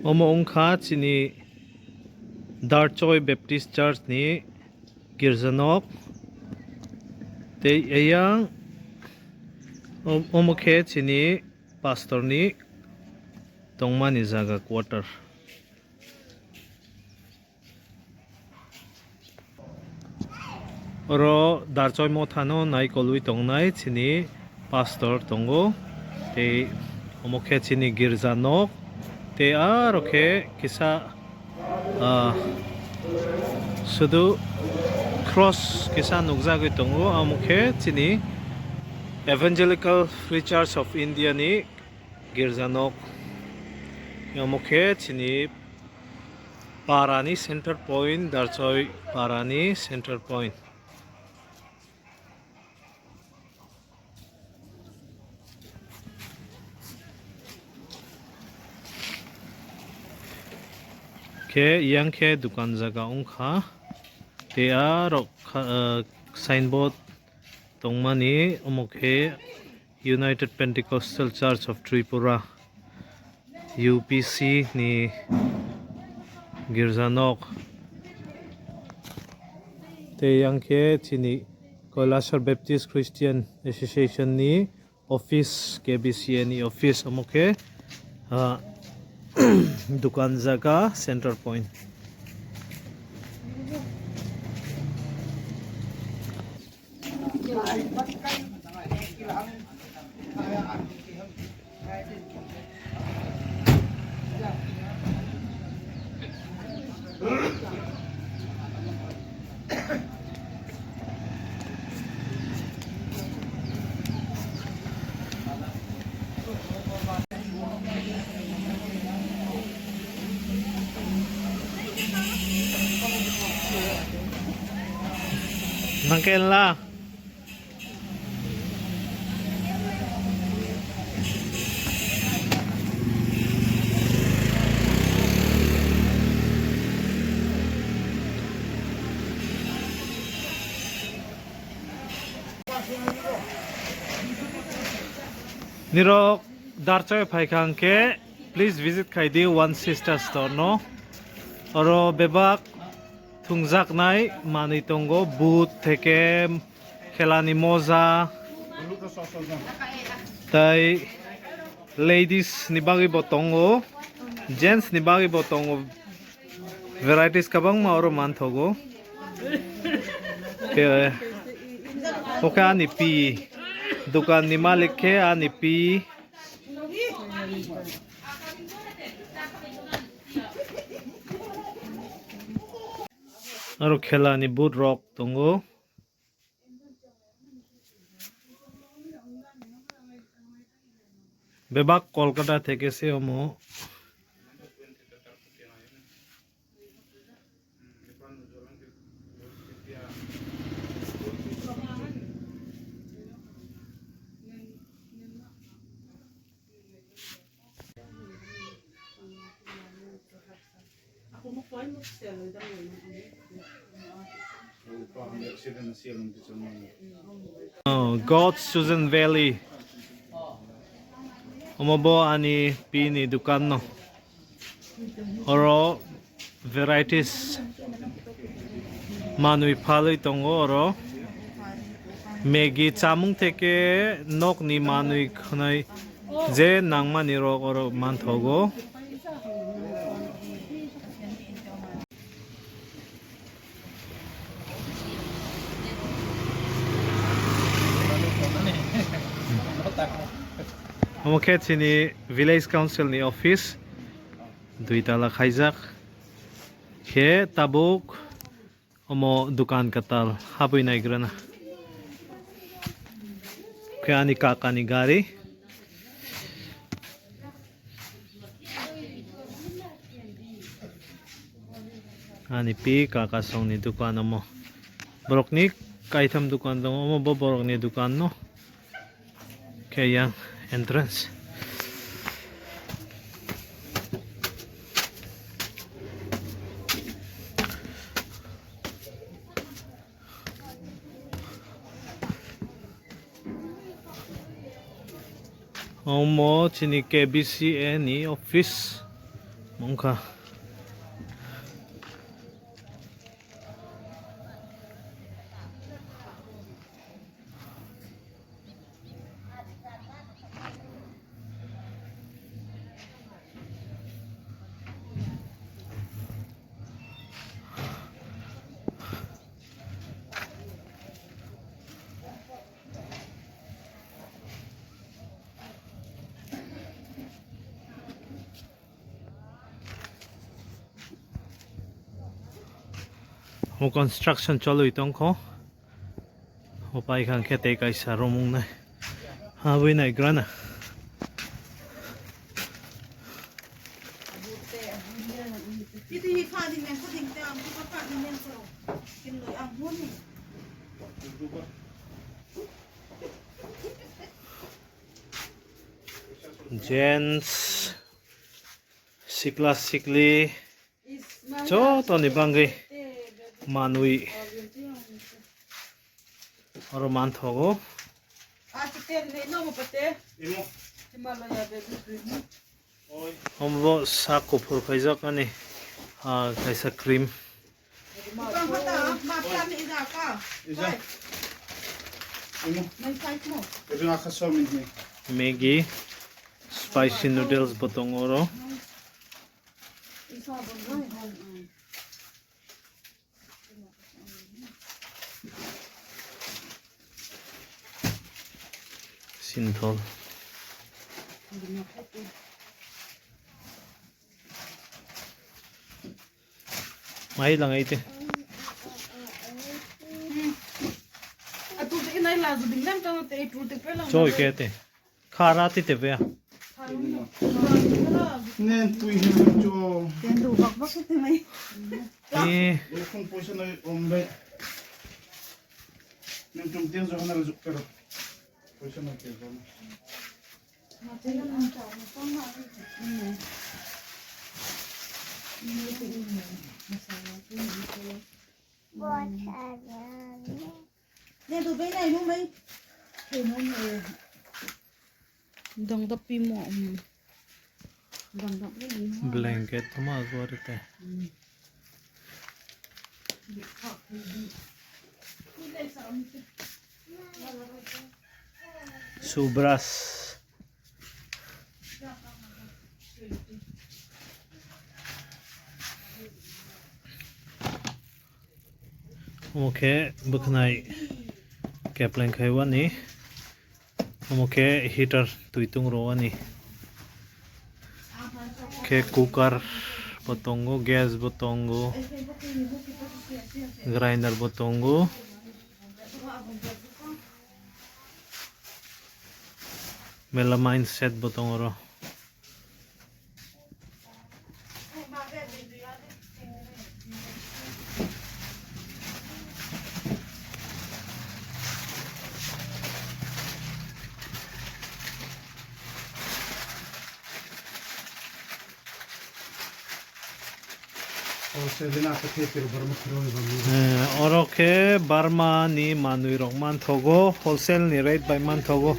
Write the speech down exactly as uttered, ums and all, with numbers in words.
Omo wngkha chini Darchoi Baptist Church ni girjanok. Tei eyang om-, omo khe chini pastor ni tongmani jaga, quarter. Oro Darchoi mothano naikolwi tongnai chini pastor tongo, tei omo khe chini girja nok, tei aro khe kisa, ah, sudu cross kisa nukjagwi tongo, omo khe chini Evangelical Free Church of India ni girja nok. Omo khe chini Parani center point, Darchoi parani center point. Khe yang khe dukan jaga wngkha. Tei aro kha-, ah, signboard tongmani omo khe United Pentecostal Church of Tripura, U P C ni girja nok. Tei yang khe chini Kailasor Baptist Christian Association ni office, K B C A ni office, omo khe, ah, dukan jaga center point. Nangkela. Nirok Darchoi phaikha hwnkhe, please visit khaidi One Sister Store no. Oro bebak thwngjaknai manwi tongo, boot theke khelani moja tei ladies ni bagwi bo tongo, gents ni bagwi bo tongo. Varieties kwbangma oro manthogo. Khe, oke ani pi. Dukan ni malik khe ani pi. Aro khela ni boot rok tongo. Bebak Kolkata theke se omo. Oh, God's Chosen Valley. Omo bo ani pi ni dukan no. Oro varieties manwi phalwi tongo oro. Maggi chamung theke nokni manwi khwnai je nangmani rok oro manthogo. Omo khe chini village council ni office, dui tala khaijak khe tabuk. Omo dukan kwtal habwi naigrana. Khe ani kaka ni gari. Ani pi kaka song ni dukan omo. Borok ni kaitham dukan tongo, omo bo borok ni dukan no. Khe yang entrance. Omo chini K B C A ni office. Wngkha. O construction cholwi tongkho. O pai kha hwnkhe tei kaisa romung nai. Habwi naigrana. Gents, sikla sikli, jotoni bangwi manwi oro manthogo. Omo sak kuphur khaijak ani, ah, kaisa cream. Maggi, spicy noodles bo tongo oro. Sinthol. Mai lang ai te. Choi ke te. Khara ti te bea. Nen twi hin cho. Tendu bak bak te mai. Eh. Ekhon poisa nai om bai. Nen tum tiang jo hana juk karo. Poisa nai te jo. Dong dok pimo. Blanket toma agor te. Shoe brush. Omo khe bwkhnai kepleng khai wani. Omo khe heater twi tung rw ani. Khe cooker bo tongo, gas bo tongo, grinder bo tongo. Melamine set bo tongo oro. Eh, oro khe Burma ni manwi rok manthogo, wholesale ni rate bai manthogo.